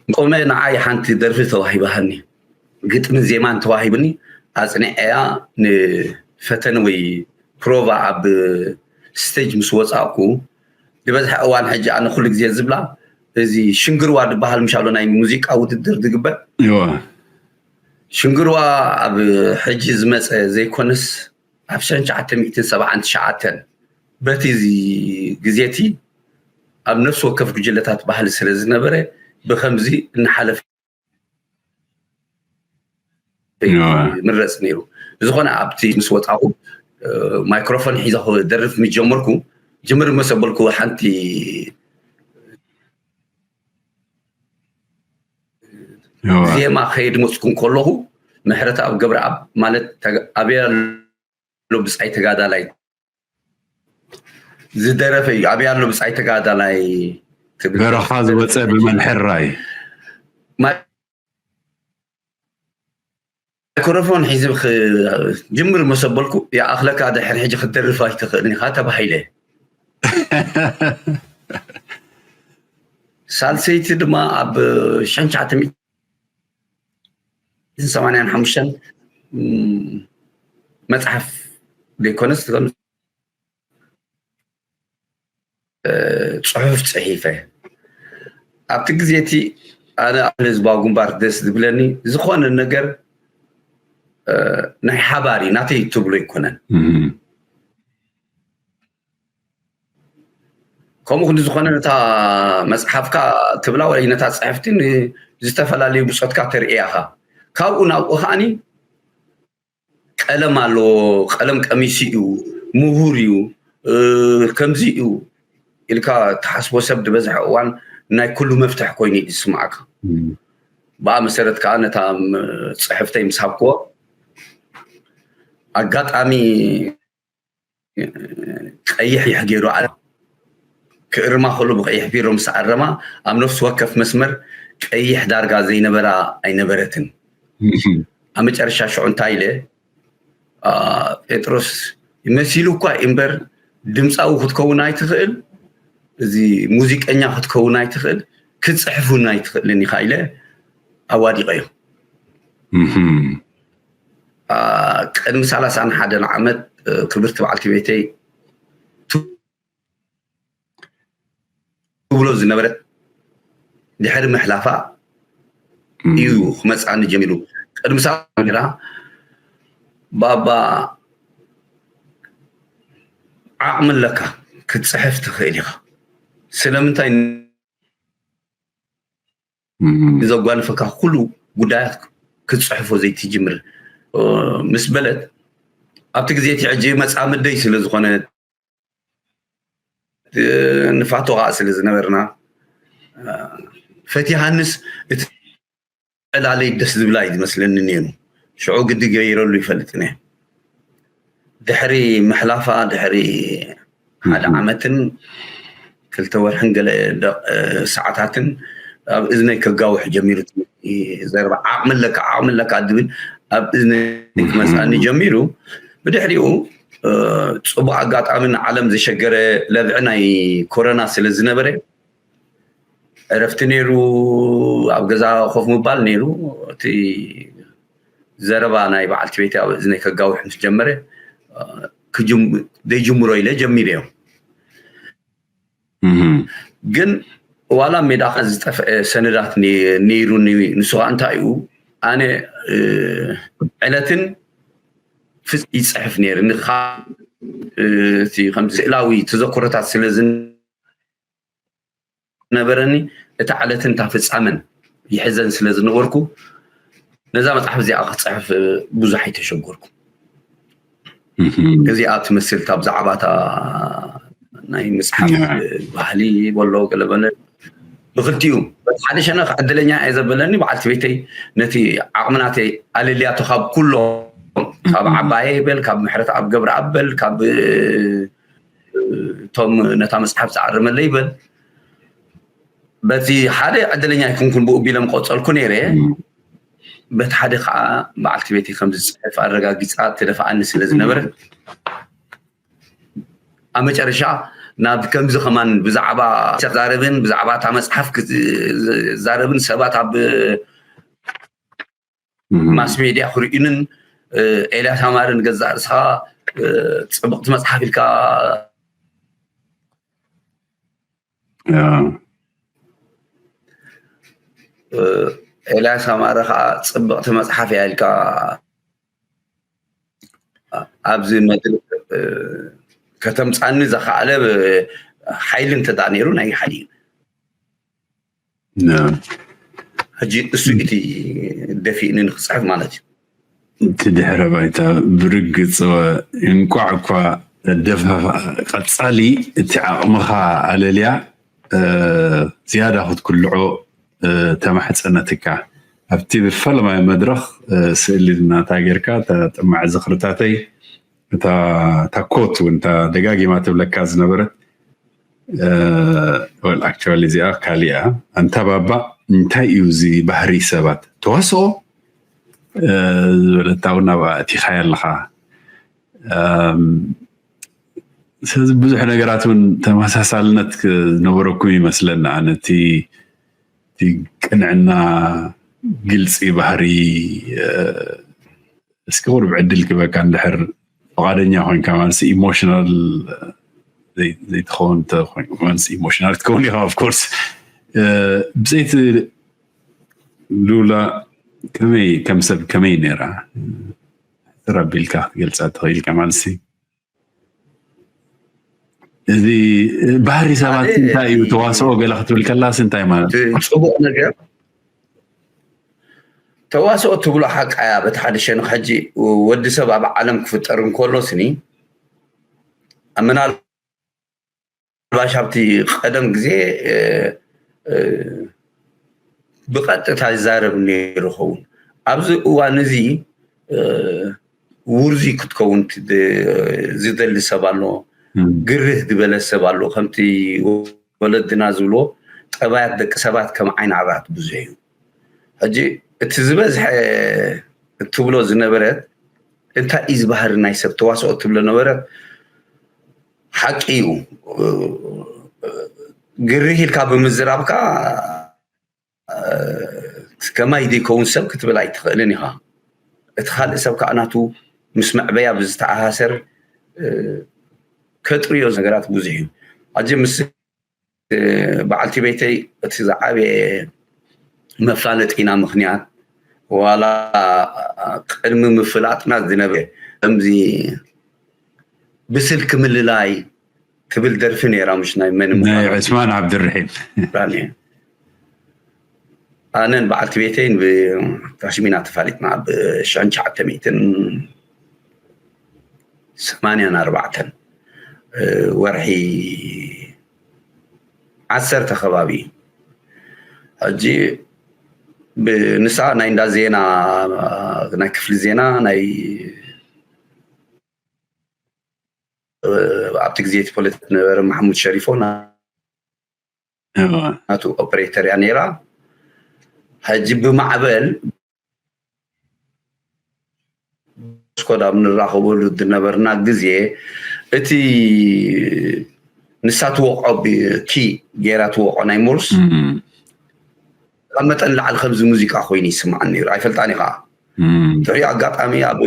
ቆመ ንዓይ ሓንቲ ደርፊ ተዋሂባሃኒ ግጥምን ዜማን ተዋሂብኒ ኣፅኒዐያ ንፈተን ወይ ፕሮቫ ኣብ ስቴጅ ምስ ወፃእኩ ዝበዝሐ እዋን ሕጂ ኣነ ኩሉ ግዜ ዝብላ እዚ ሽንግርዋ ዝበሃል ምሻሎ ናይ ሙዚቃ ውድድር ዝግበር ሽንግርዋ ኣብ ሕጂ ዝመፀ ዘይኮነስ ኣብ ሸን ትሽዓተ ሚእትን ሰብዓን ትሽዓተን በቲ ግዜቲ ኣብ ነፍሲ ወከፍ ጉጅለታት ባህሊ ስለ ዝነበረ ብከምዚ እናሓለፈ ምረፅ ነይሩ። ብዝኾነ ኣብቲ ምስ ወፃኹ ማይክሮፎን ሒዘ ክደርፍ ምስ ጀመርኩ ጅምር መሰበልኩ ሓንቲ ዜማ ከየድመፅኩ ከለኹ ምሕረት ኣብ ገብረኣብ ማለት ኣበይ ኣሎ ብፃይ ተጋዳላይ ዝደረፈ እዩ ኣበይ ኣሎ ብፃይ ተጋዳላይ በረኻ ዝወፀ ብመን ሕራይ ማይክሮፎን ሒዚ ጅምር መሰበልኩ ይኣኽለካ ድሕር ሕጂ ክትደርፍ ኣይትኽእልን ኢኻ ተባሂለ ሳልሰይቲ ድማ ኣብ ሸን ትሽዓተ ሚእትን ሰማንያን ሓሙሽተን መፅሓፍ ዘይኮነስ ፅሑፍ ፅሒፈ ኣብቲ ግዜ እቲ ኣነ ኣብ ህዝባዊ ግንባር ደስ ዝብለኒ ዝኾነ ነገር ናይ ሓባር እዩ ናተይ ትብሎ ኣይኮነን ከምኡ ክንዲ ዝኾነ ነታ መፅሓፍካ ትብላ ወይ ነታ ፅሕፍቲ ዝተፈላለዩ ብፆትካ ተርእያኻ ካብኡ ናብኡ ከዓኒ ቀለም ኣለዎ ቀለም ቀሚሱ እዩ ምሁር እዩ ከምዚ እዩ ኢልካ ተሓስቦ ሰብ ዝበዝሐ እዋን ናይ ኩሉ መፍትሕ ኮይኑ እዩ ዝስማዕካ ብኣ መሰረት ከዓ ነታ ፅሕፍተይ ምስ ሃብክዎ ኣጋጣሚ ቀይሕ ይሕ ገይሩ ኣለ ክእርማ ከሉ ብቀይሕ ቢሮ ምስ ኣረማ ኣብ ነፍሲ ወከፍ መስመር ቀይሕ ዳርጋ ዘይነበራ ኣይነበረትን ኣብ መጨረሻ ሽዑ እንታይ ኢለ ጴጥሮስ መሲሉ እኳ እምበር ድምፃዊ ክትከውን ኣይትኽእል እዚ ሙዚቀኛ ክትከውን ኣይትኽእል ክትፅሕፍ እውን ኣይትኽእልን ኢኻ ኢለ ኣዋዲቀዮ ቅድሚ ሰላሳን ሓደን ዓመት ክብርቲ በዓልቲ ቤተይ ትብሎ ዝነበረት ድሕሪ ምሕላፋ እዩ ክመፅኣኒ ጀሚሩ። ቅድሚ ሰላሳ ባባ ዓቕሚ ኣለካ ክትፅሕፍ ትኽእል ኢኻ። ስለምንታይ ንዘጓንፈካ ኩሉ ጉዳያት ክትፅሕፎ ዘይትጅምር ምስ በለት ኣብቲ ግዜ እቲ ሕጂ መፃምደይ ስለ ዝኾነ ንፋቶ ከዓ ስለ ዝነበርና ፈቲሃንስ እቲ ዕላለይ ደስ ዝብላ እዩ ዝመስለኒ ነይሩ። ሽዑ ግዲ ገይረሉ ይፈልጥን እየ። ድሕሪ ምሕላፋ ድሕሪ ሓደ ዓመትን ክልተ ወርሕን ገለ ሰዓታትን ኣብ እዝነይ ከጋውሕ ጀሚሩ። ዘረባ ዓቕሚ ኣለካ ዓቕሚ ኣለካ ድብል ኣብ እዝነይ ክመፅኣኒ ጀሚሩ። ብድሕሪኡ ፅቡቅ ኣጋጣሚ ንዓለም ዘሸገረ ለብዒ ናይ ኮረና ስለ ዝነበረ ዕረፍቲ ነይሩ። ኣብ ገዛ ኮፍ ምባል ነይሩ። እቲ ዘረባ ናይ በዓልቲ ቤት ኣብ እዝነይ ከጋውሕ ምስ ጀመረ ዘይጅምሮ ኢለ ጀሚረ እዮም። ግን ዋላ ሜዳኻ ዝጠፍአ ሰነዳት ነይሩኒ። ንሱ ከዓ እንታይ እዩ ኣነ ዕለትን ፍፅ ይፅሕፍ ነይሩ። ንካ ከም ስእላዊ ተዘክሮታት ስለ ዝነበረኒ እታ ዕለትን እታ ፍፃመን ይሕዘን ስለ ዝነበርኩ ነዛ መፅሓፍ እዚኣ ክፅሕፍ ብዙሕ ኣይተሸገርኩ። እዚኣ ትመስል እታ ብዛዕባ እታ ናይ ምፅሓፍ ባህሊ በሎ ገለበለ ብክልቲኡ በቲ ሓደ ሸነኽ ዕድለኛ እየ ዘበለኒ በዓልቲ ቤተይ ነቲ ዓቕሚ ናተይ ኣለልያቶ ካብ ኩሎም ካብ ዓባየ ይበል ካብ ምሕረት ኣብ ገብረ ኣበል ካብ እቶም ነታ መፅሓፍ ዝኣረመለይ ይበል በቲ ሓደ ዕድለኛ ኣይኮንኩን ብኡ ቢሎም ቆፀልኩ ነይረ። በቲ ሓደ ከዓ በዓልቲ ቤተይ ከም ዝፅሕፍ ኣረጋጊፃ ትደፍኣኒ ስለ ዝነበረ ኣብ መጨረሻ ናብ ከምዚ ከማን ብዛዕባ ዛረብን ብዛዕባ እታ መፅሓፍ ዛረብን ሰባት ኣብ ማስ ሜድያ ክርእዩንን ኤልያስ ኣማርን ገዛእ ርእስኻ ፅብቕቲ መፅሓፍ ኢልካ ኤልያስ ኣማረ ከዓ ፅብቕቲ መፅሓፍ እያ ኢልካ ኣብዚ መድረክ ከተምፃኒ ዘኽኣለ ሓይሊ እንተዳ ነይሩ ናይ ሓይሊ እዩ። ሕጂ እሱ እቲ ደፊእኒ ንክፅሕፍ ማለት እዩ። እቲ ድሕረ ባይታ ብርግፅ እንቋዕ እኳ ደፋፋ ቀፃሊ እቲ ዓቕምኻ ኣለልያ ዝያዳ ክትክልዖ ተማሕፀነትካ ኣብቲ ብፈለማይ መድረኽ ስእሊ እናታ ጌርካ ጥማዕ ዝኽርታተይ እታ ኮት እውን እታ ደጋጊማ ትብለካ ዝነበረት ወል ኣክቹዋሊ እዚኣ ካሊኣ ኣንታ ባባ እንታይ እዩ እዚ ባህሪ ሰባት ተዋስኦ ዝበለታ እውን ናብኣ እቲኻያ ኣለኻ። ስለዚ ብዙሕ ነገራት እውን ተመሳሳልነት ዝነበረኩም ይመስለኒ ኣነ እቲ ቅንዕና ግልፂ ባህሪ እስኪ ቁሩብ ዕድል ክበካ እንድሕር ፍቓደኛ ኮይንካ ማለት ኢሞሽናል ዘይትኸውን ማለት ኢሞሽናል ክትከውን ኢኻ ኦፍኮርስ ብዘይቲ ሉላ ከመይ ከም ሰብ ከመይ ነይራ ተራቢልካ ክትገልፃ ትኽእል ኢልካ ማለት እዚ ባህሪ ሰባት እንታይ እዩ ተዋስኦ ገለ ክትብል ከላስ እንታይ ማለት እዩ? ፅቡቅ ነገር ተዋስኦ ትብሎ ሓቃያ በቲ ሓደ ሸነኽ ሕጂ ወዲ ሰብ ኣብ ዓለም ክፍጠር እንከሎ ስኒ ምናልባሽ ኣብቲ ቀደም ግዜ ብቐጥታ ይዛረብ ነይሩ ኸውን ኣብዚ እዋን እዚ ውርዙይ ክትከውን ዝደሊ ሰብ ኣሎ፣ ግርህ ዝበለ ሰብ ኣሎ። ከምቲ ወለድና ዝብልዎ ጠባያት ደቂ ሰባት ከም ዓይኒ ኣራት ብዙሕ እዩ። ሕጂ እቲ ዝበዝሐ እትብሎ ዝነበረት እንታይ እዩ ዝበሃር ናይ ሰብ ተዋስኦ እትብሎ ነበረት ሓቂ እዩ። ግርህ ኢልካ ብምዝራብካ ከማይ ዘይከውን ሰብ ክትብል ኣይትኽእልን ኢኻ። እቲ ካልእ ሰብ ከዓ ናቱ ምስ መዕበያ ብዝተኣሳሰር ከጥርዮ ነገራት ብዙሕ እዩ። ኣጀ ምስ በዓልቲ ቤተይ እቲ ዝዓበየ መፋለጢና ምኽንያት ዋላ ቅድሚ ምፍላጥና ዝነበረ ከምዚ ብስልኪ ምልላይ ትብል ደርፊ ነይራ፣ ምሽ ናይ መን ናይ ዑስማን ዓብድርሒም። ኣነን በዓልቲ ቤተይን ብካሽሚና ተፋሊጥና ብ ሽሕን ትሽዓተ ሚእትን ሰማንያን ኣርባዕተን ወርሒ ዓሰርተ ከባቢ እዩ። ሕጂ ንሳ ናይ እንዳ ዜና ናይ ክፍሊ ዜና ናይ ኣብቲ ግዜ እቲ ፖለቲካ ነበረ ማሕሙድ ሸሪፎ ናቱ ኦፕሬተር እያ ነይራ። ሕጂ ብማዕበል ስኮዳ ኣብ ንራኸበሉ ዝነበርና ግዜ እቲ ንሳ ትወቕዖ ኪ ገይራ ትወቕዖ ናይ ሞርስ ካብ መጠን ላዕሊ ከምዚ ሙዚቃ ኮይኑ ይስምዓኒ ነይሩ። ኣይፈልጣን ኢኻ ድሕሪ ኣጋጣሚ ኣብ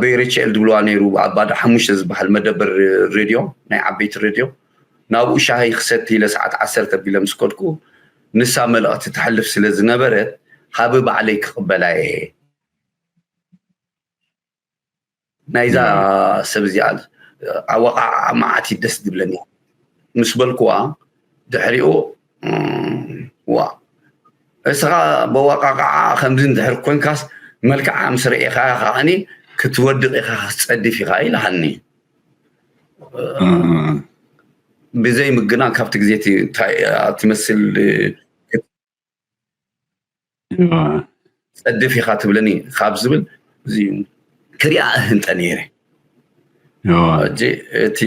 በይረችኤል ዝብልዋ ነይሩ ኣብ ባዳ ሓሙሽተ ዝበሃል መደበር ሬድዮ ናይ ዓበይቲ ሬድዮ ናብኡ ሻሂ ክሰቲ ኢለ ሰዓት ዓሰርተ ቢለ ምስ ከድኩ ንሳ መልእኽቲ ተሕልፍ ስለ ዝነበረት ሃቢ ባዕለይ ክቕበላ እየ ናይዛ ሰብ እዚኣ ኣወቃዓ መዓት ደስ ዝብለኒ ምስ በልኩዋ ድሕሪኡ ዋ እስኻ በወቃቃዓ ከምዚ እንድሕር ኮንካስ መልክዓ ምስ ርኢኻ ከዓኒ ክትወድቕ ኢኻ ክትፀድፍ ኢኻ ኢልሃኒ ብዘይ ምግና ካብቲ ግዜ ትመስል ፀድፍ ኢኻ ትብለኒ ካብ ዝብል እዚ ክሪኣ እህንጠ ነይረ ሕጂ እቲ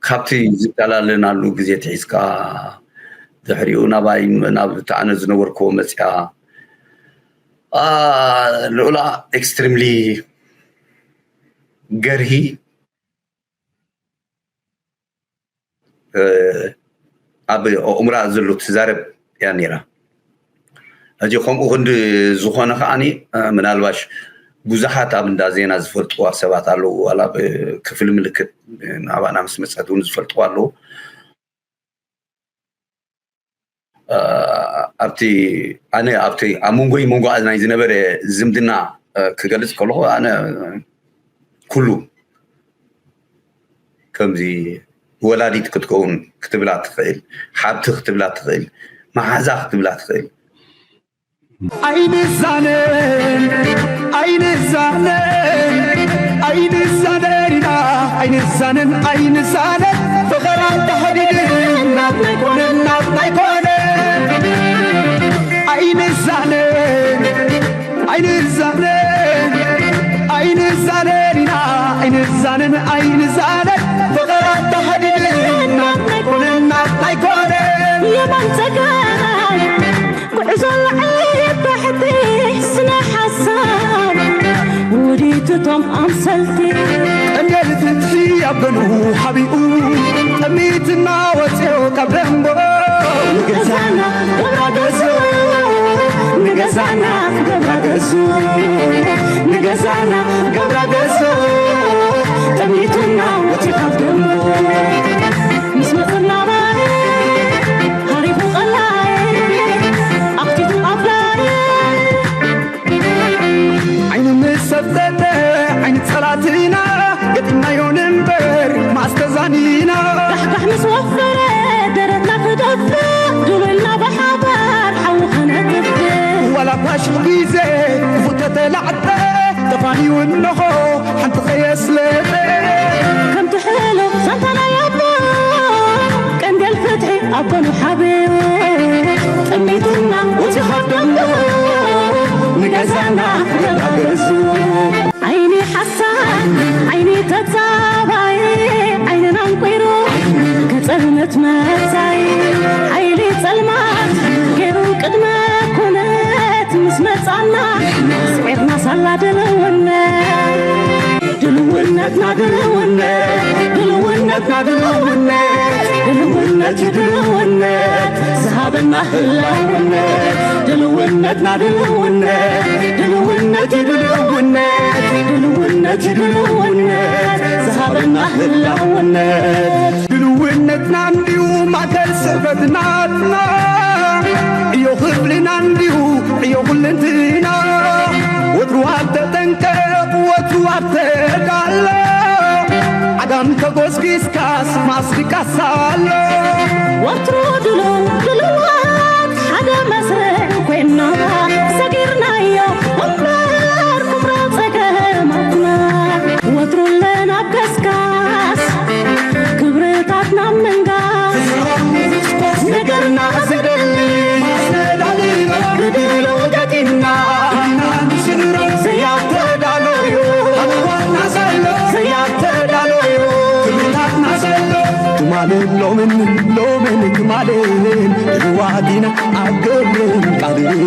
ካብቲ ዝዳላለናሉ ግዜ ትሒዝካ ድሕሪኡ ናባይ ናብ ተኣነ ዝነበርክዎ መፅያ ልኡላ ኤክስትሪምሊ ገርሂ ኣብ ኣእምራ ዘሎ ትዛረብ እያ ነይራ ሕጂ ከምኡ ክንዲ ዝኾነ ከዓኒ ምናልባሽ ብዙሓት ኣብ እንዳ ዜና ዝፈልጥዋ ሰባት ኣለዉ ዋላ ክፍሊ ምልክት ናባና ምስ መፀት እውን ዝፈልጥዋ ኣለዉ ኣብቲ ኣነ ኣብቲ ኣብ መንጎይ መንጎኣ ናይ ዝነበረ ዝምድና ክገልፅ ከለኹ ኣነ ኩሉ ከምዚ ወላዲት ክትከውን ክትብላ ትኽእል ሓብቲ ክትብላ ትኽእል መሓዛ ክትብላ ትኽእል ኣይንዛነን ኣይንዛነን ኣይንዛነን ኢና ኣይንዛነን ኣይንዛነን ፍቕራ ተሓዲድና ናብና ኣይኮነን ናብና ኣይኮነን ኣይንዛነን ኣይንዛነን ኣይንዛነን ኢና ኣይንዛነን ኣይንዛነን ፍቕራ ተሓዲድና ናብና ኣይኮነን ናብና ኣይኮነን የማን ጸጋም ጉዕዞ ላዕሊ ታሕቲ ስነ ሓሳብ ውዲትቶም ኣምሰልቲ ቀንዴል ፍትሒ ኣብ ገኑ ሓቢኡ ጠሚትና ወፅዮ ካብ ደንጎ ንገዛና ገብራ ገዞ ንገዛና ገብራ ገዞ ንገዛና ገብራ ገዞ ጠሚትና ወፅዮ ካብ ደንጎ ዓይኒ ምስ ሰብተተ ዓይኒ ጸላእትና ገጢምናዮ ንንበር መኣስ ተዛኒና ዳሕዳሕ ምስ ወፈረ ደረትና ክደፍእ ድውልና ብሓባር ሓዊ ከነጥፍእ ዋላ ፋሽል ግዜ ክፉእ ተተላዕጠ ተፋንዩ እንሆ ሓንቲ ከየስለጠ ከምቲ ሕሉፍ ዛንታ ናይ ኣቦ ቀንዴል ፍትሒ ኣብ ጎኑ ሓብኡ ጠሚትና ወፂ ካብ ደንጎ ንገዛና ክገባገዙ ዓይኒ ሓሳድ ዓይኒ ተጻባይ ዓይንና ኣንቂሩ ከጸልምት መጻይ ሓይሊ ጸልማት ገይሩ ቅድመ ኩነት ምስ መጻና ስዒርና ሳላ ድልውነት ድልውነትና ድልውነት ድልውነትና ድልውነት ድልውነት ድልውነት ዝሃበና ህላውነት ድልውነትና ድልውነት ድልውነት ድልውነት ድልውነት ድልውነት ዝሃበና ህላውነት ድልውነትና እንዲሁ ማእከል ስዕፈትናትና እዮ ክብልና እንዲሁ እዮ ኩልንትና ወትሩ ኣብ ተጠንቀቕ ወትሩ ኣብ ተዳሎ ዓጋም ተጎስጊስካስ ማስቲካስ ኣሎ ወትሩ ድሉ ድልዋት ሓደ መስርዕ ኮይና ሰጊርናዮ እምበር ኩምራ ጸገማትና ወትሩ ኣለና ኣብ ገስጋስ ክብርታትና ምንጋስ ነገርና ዝደሊ ብድሎ ገጢምና ዘያተዳሎዩ ዘያተዳሎዩ ትማልን ሎምን ሎምን ትማልን ርዋዲና ኣብ ግብርን ቃልን